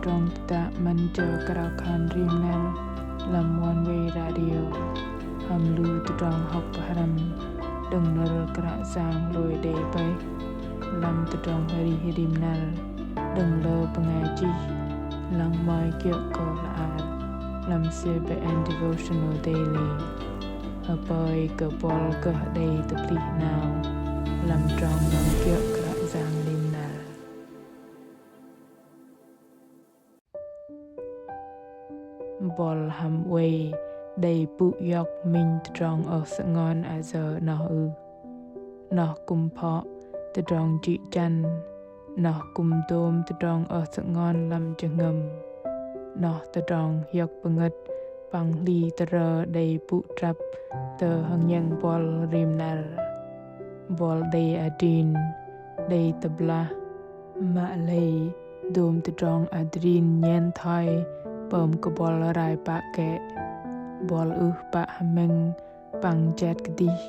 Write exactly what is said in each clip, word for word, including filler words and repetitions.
tơdrong tơdă 'Măn Jơ Krao Khan Rim Năr lăm Oneway Radio, hăm lu tơdrong hŏk pơhrăm đơ̆ng nơ̆r Kră Yang hlôi đei bơih lăm tơdrong arih rim năr đơ̆ng lơ bơngai chih, lăng mă kiơ̆ kơ hla bơar lăm CBN Devotional Daily. Hơpơi kơ buăl gơh đei tơplih 'nao lăm trong năm kiơ̆ Kră Yang rim năr. Buăl hăm oei đei pŭ iŏk minh tơdrong ơh sơngon ayơ 'noh ưh? 'Noh kư̆m phŏ tơdrong jĭ jăn, 'noh kư̆m dôm tơdrong ơh sơngon lăm jơhngơ̆m, 'noh tơdrong hiơ̆k pơngơ̆t păng hli tơrơ đei pŭ trăp tơ hơngiĕng buăl rim năr. Buăl đei adrin, đei tơblah, mă lei dôm tơdrong adrin nhen thoi pơm kơ buăl rai pă kĕ. Buăl ưh pă hơmĕng păng jet kơdih.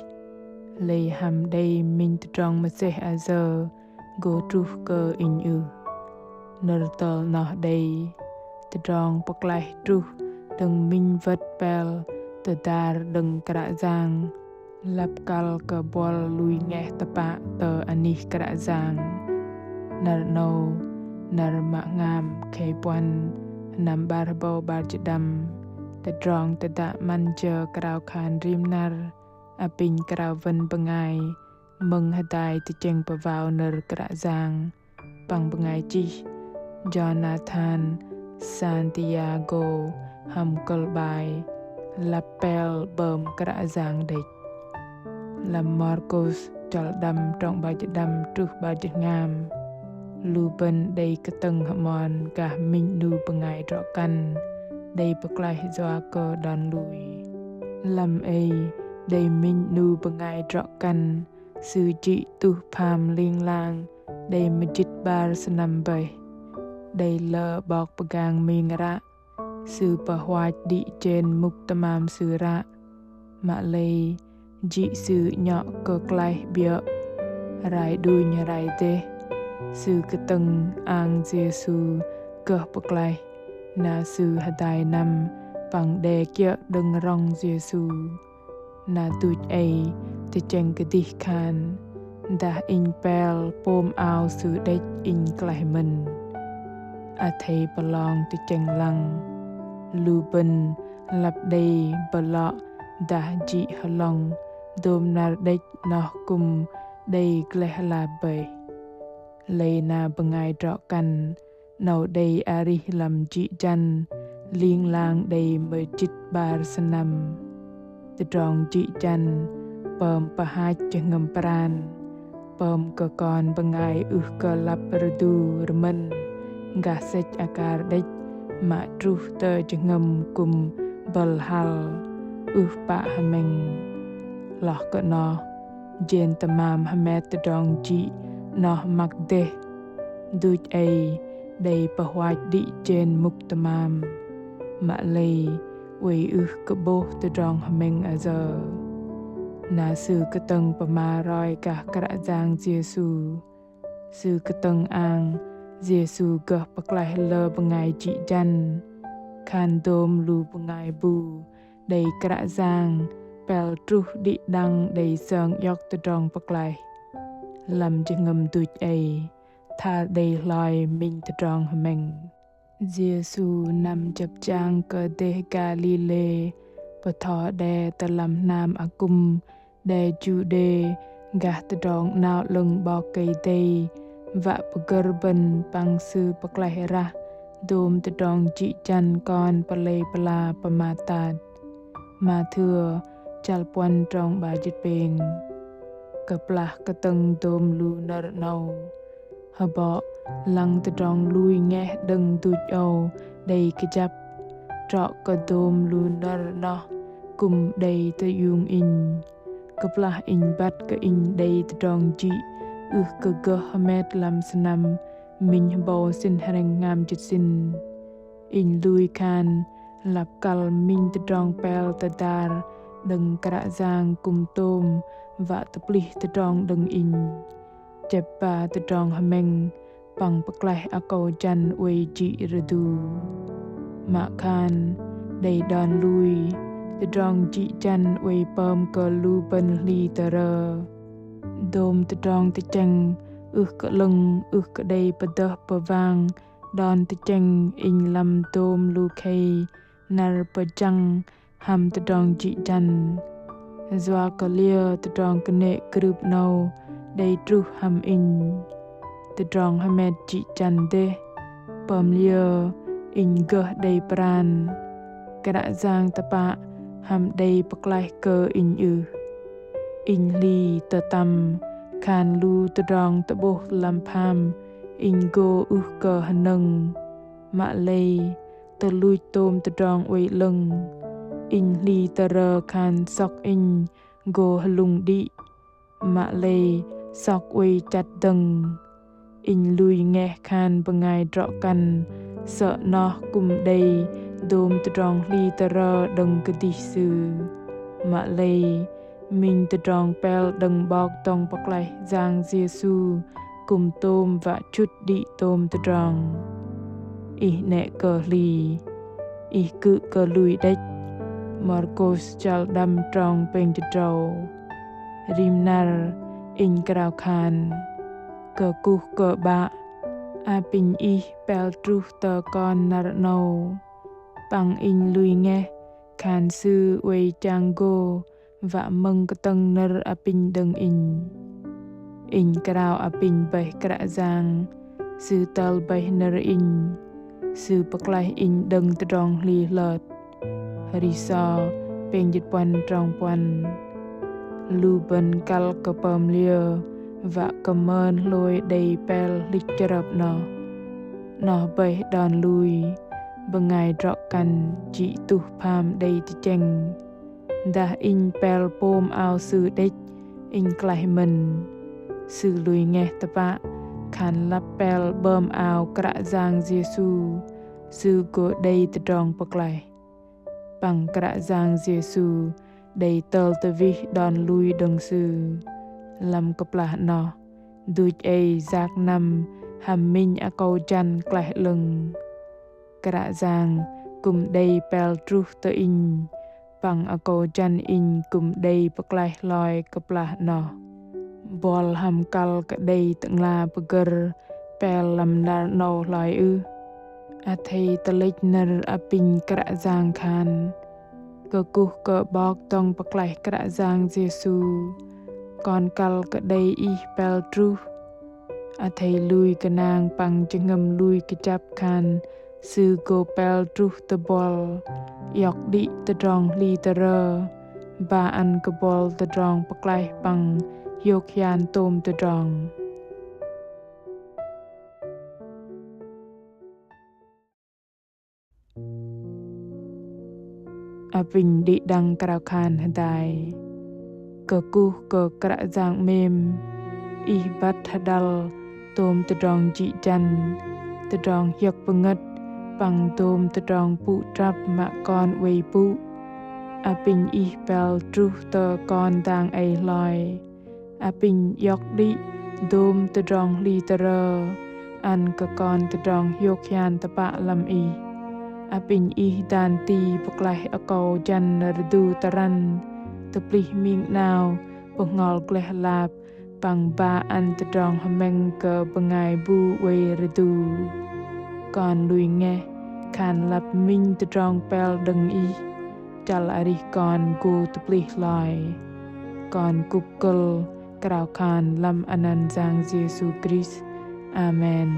Lei hăm đei minh tơdrong mơsêh ayơ gô truh kơ inh ưh? Nơ̆r tơl 'noh đei tơdrong pơklaih truh đơ̆ng minh wơ̆t pel tơdar đơ̆ng Kră Yang, lăp kăl kơ buăl lui ngeh tơpă tơ anih Kră Yang. Năr 'nâu, năr mă hngam khei puăn, sơnăm 'bar hơbâu 'bar jĭt đăm, tơdrong tơdă 'Măn Jơ Krao Khan Rim Năr apinh krao wơ̆n bơngai mơ̆ng hơdai tơchĕng pơwao nơ̆r Kră Yang păng bơngai chih Jonathan Santiago hăm kơ̆l bai Lăp pel 'bơm Kră Yang đĕch. Lăm Markôs chăl đăm trong 'bar jĭt đăm truh 'bar jĭt hngam, lu bơ̆n đei kơtơ̆ng hơmon gah minh 'nu bơngai drŏ kăn đei pơklaih yua kơ đon lui. Lăm ei đei minh 'nu bơngai drŏ kăn, sư jĭ tuh pham ling lang đei mơjĭt 'bar sơnăm bơih. Đei lơ 'bok pơgang ming ră, sư pơhuach đĭ jên mŭk tơmam sư ră. Mă lei jĭ sư 'nhŏ kơ klaih 'biơ̆, rai đunh rai dêh, sư kơtơ̆ng ang Yêsu gơh pơklaih, na sư hơdai năm păng đe kiơ̆ đơ̆ng rŏng Yêsu. Na duch ei tơchĕng kơdih khan: Dah inh pel pôm ao Sư đĕch inh klaih mơ̆n. Athei pơlong tơchĕng lăng, lu bơ̆n lăp đei bơlŏ dah jĭ hơlŏng dôm năr đĕch 'noh kư̆m đei gleh lap bơih. Lei na bơngai drŏ kăn 'nâu đei arih lăm jĭ jăn ling lang đei mơjĭt 'bar sơnăm. Tơdrong jĭ jăn pơm pơhach jơhngơ̆m pran, pơm kơ kon bơngai ưh kơ lăp rơdu rơmơ̆n gah sĕch akar đĕch, mă truh tơ jơhngơ̆m kư̆m bơ̆l hăl, ưh pă hơmĕng. Hloh kơ noh, jên tơmam hơmet tơdrong jĭ 'noh măk dêh. Duch ei đei pơhuach đĭ jên mŭk tơmam, mă lei oei ưh kơ 'bôh tơdrong hơmĕng ayơ. Na sư kơtơ̆ng pơma roi gah Kră Yang Yêsu. Sư kơtơ̆ng ang Yêsu gơh pơklaih lơ bơngai jĭ jăn, khan dôm lu bơngai bu đei Kră Yang pel truh đĭ đăng đei sơng iŏk tơdrong pơklaih. Lăm jơhngơ̆m duch ei thar đei hloi minh tơdrong hơmĕng. Yêsu năm jăp jang kơ dêh Galilê, bơtho đe tơ lăm hnam akŭm đe Juđê, gah Tơdrong 'Nao 'Lơ̆ng 'Bok Kei-Dei, wă pơgơ̆r bơ̆n păng Sư pơklaih rah dôm tơdrong jĭ jăn kon pơlei pơla pơmat tat. Mathêu chăl puăn trong 'bar jĭt pêng. Kơplah kơtơ̆ng dôm lu nơ̆r 'nâu, hơbŏ lăng tơdrong lui ngeh đơ̆ng duch âu đei kơjăp, trŏ kơ dôm lu nơ̆r 'noh kư̆m đei tơiung inh. Kơplah inh băt kơ inh đei tơdrong jĭ ưh kơ gơh hơmet lăm sơnăm minh hơbâu sĭn hrĕng hngam jĭt sĭn, inh lui khan lăp kăl minh tơdrong pel tơdar đơ̆ng Kră Yang kư̆m tôm wă tơplih tơdrong đơ̆ng inh. Chĕp ba tơdrong hơmĕng păng pơklaih akâu jăn oei jĭ rơdu. Mă khan đei đon lui, tơdrong jĭ jăn oei pơm kơ lu bơ̆n hli tơrơ. Dôm tơdrong tơchĕng ưh kơ 'lơ̆ng, ưh kơ đei pơdơh pơwang đon tơchĕng inh lăm dôm lu khei năr pơjăng hăm tơdrong jĭ jăn. Yua kơ liơ tơdrong kơnê̆ krưp 'nâu đei truh hăm inh. Tơdrong hơmet jĭ jăn dêh, pơm liơ inh gơh đei pran. Kră Yang tơpă hăm đei pơklaih kơ inh ưh. Inh hli tơtăm khan lu tơdrong tơ'bôh lăm pham inh gô ưh kơ hơnơ̆ng. Mă lei tơluch tôm tơdrong oei 'lơ̆ng. Inh hli tơrơ khan sŏk inh gô hơlŭng đĭ. Mă lei sŏk oei chăt dơ̆ng. Inh lui ngeh khan bơngai drŏ kăn sơ̆ noh kư̆m đei dôm tơdrong hli tơrơ đơ̆ng kơdih sư. Mă lei minh tơdrong pel đơ̆ng 'Bok dŏng pơklaih Yang Yêsu kư̆m tôm wă chŭt đĭ tôm tơdrong. Ih 'nĕ kơ hli, ih kư̆m kơ lui đĕch. Markôs chăl đăm trong pêng jĭt tơdrâu. Rim năr inh krao khan. Kơkuh kơ 'Bă, apinh ih pel truh tơ kon năr 'nâu. Păng inh lui ngeh khan Sư oei chang gô wă mơ̆ng kơtơ̆ng nơ̆r apinh đơ̆ng inh. Inh krao apinh bơih Kră Yang, Sư tơl bơih nơ̆r inh, Sư pơklaih inh đơ̆ng tơdrong hli hlơt. Hơri sô pêng jĭt puăn trong puăn. Lu bơ̆n kăl kơ pơm liơ wă kơ mơn hlôi đei pel hlĭch chrơp 'noh. 'Noh bơih đon lui, bơngai drŏ kăn jĭ tuh pham đei tơchĕng. Dah inh pel pôm ao sư đĕch, inh klaih mơ̆n. Sư lui ngeh tơpă khan lăp pel 'bơm ao Kră Yang Yêsu, sư gô đei tơdrong pơklaih. Păng Kră Yang Yêsu đei tơl tơwih đon lui đơ̆ng sư. Lăm kơplah 'noh, duch ei yak năm hăm minh akâu jăn klaih 'lơ̆ng. Kră Yang kư̆m đei pel truh tơ inh, păng akâu jăn inh kư̆m đei pơklaih hloi kơplah 'noh. Buăl hăm kăl kơ đei Tơ'ngla pơgơ̆r pel lăm năr 'nâu hloi ưh? Athei tơlĕch nơ̆r apinh Kră Yang khan. Kơkuh kơ 'Bok dŏng pơklaih Kră Yang Yêsu, kon kăl kơ đei ih pel truh. Athei lui kơnang păng jơhngơ̆m lui kơjăp khan Sư gô pel truh tơ buăl, iŏk đĭ tơdrong hli tơrơ, ba ăn kơ buăl tơdrong pơklaih păng hiôk hian tôm tơdrong. Apinh đĭ đăng krao khan hơdai. Kơkuh kơ Kră Yang 'mêm, Ih băt hơđăl tôm tơdrong jĭ jăn, tơdrong hiơ̆k pơngơ̆t, păng tôm tơdrong pŭ trăp mă kon oei pŭ. Apinh Ih pel truh tơ kon dang ei hloi. Apinh iŏk đĭ dôm tơdrong hli tơrơ, ăn kơ kon tơdrong hiôk hian tơpă lăm Ih. Apinh Ih dan ti pơklaih akâu jăn rơdu tơrăn, tơplih ming 'nao, bơhngol gleh lap, păng ba ăn tơdrong hơmĕng kơ bơngai bu oei rơdu. Kon lui ngeh khan lăp minh tơdrong pel đơ̆ng Ih, chăl arih kon gô tơplih hloi. Kon kŭp kơ̆l krao khan lăm anăn Yang Yêsu Krist. Amen.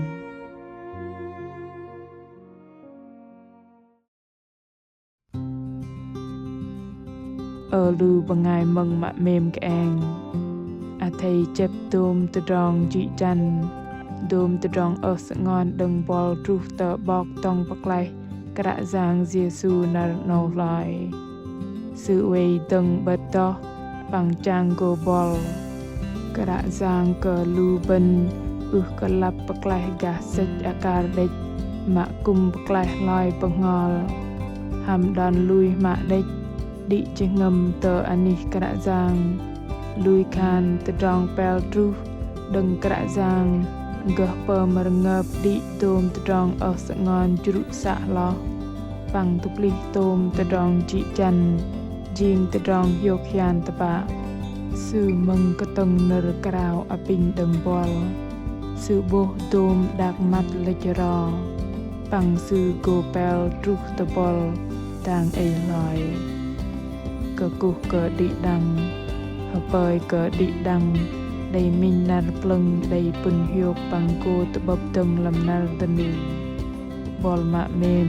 Ơ lu bơngai mơ̆ng mă 'mêm kơeng. Athei chĕp dôm tơdrong jĭ jăn, dôm tơdrong ơh sơngon đơ̆ng buăl truh tơ 'Bok dŏng pơklaih Kră Yang Yêsu năr 'nâu hloi. Sư oei dơ̆ng 'bơ̆t dŏ păng chang gô buăl. Kră Yang kơ lu bơ̆n ưh kơ lăp pơklaih gah sĕch akar đĕch, mă kư̆m pơklaih hloi bơhngol. Hăm đon lui hmă đĕch, đĭ jơhngơ̆m tơ anih Kră Yang. Lui khan tơdrong pel truh đơ̆ng Kră Yang, gơh pơm rơngơp đĭ dôm tơdrong ơh sơngon jrŭ să hloh, păng tơplih tôm tơdrong jĭ jăn jing tơdrong hiôk hian tơpă. Sư mơ̆ng kơtơ̆ng nơ̆r krao apinh đơ̆ng buăl, sư 'bôh dôm đak măt lĕch ro, păng sư gô pel truh tơ buăl dang ei hloi. Kơkuh kơ đĭ đăng, hơpơi kơ đĭ đăng đei minh năr plơ̆ng đei pŭn hiôk păng gô tơ'bơ̆p dơ̆ng lăm năr dơning. Buăl mă 'mêm,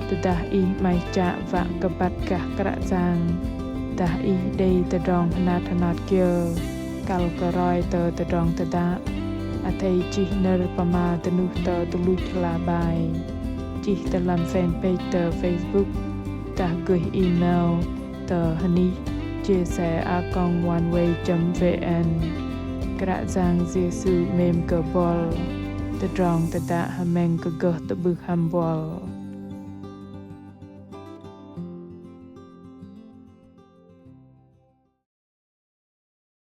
tơdah ih 'maih chă wă kơ băt gah Kră Yang, dah ih đei tơdrong hơnat hơnat kiơ kăl kơ roi tơ tơdrong tơdă, athei chih nơ̆r pơma dơnuh tơ tơluch hla bơar, chih tơ lăm fanpage tơ Facebook, dah gơih email tơ hơnih J C A còng oneway chấm V N. Kră Yang Yêsu 'mêm kơ buăl. Tơdrong tơdă hơmĕng kơ gơh tơ'bưh hăm buăl.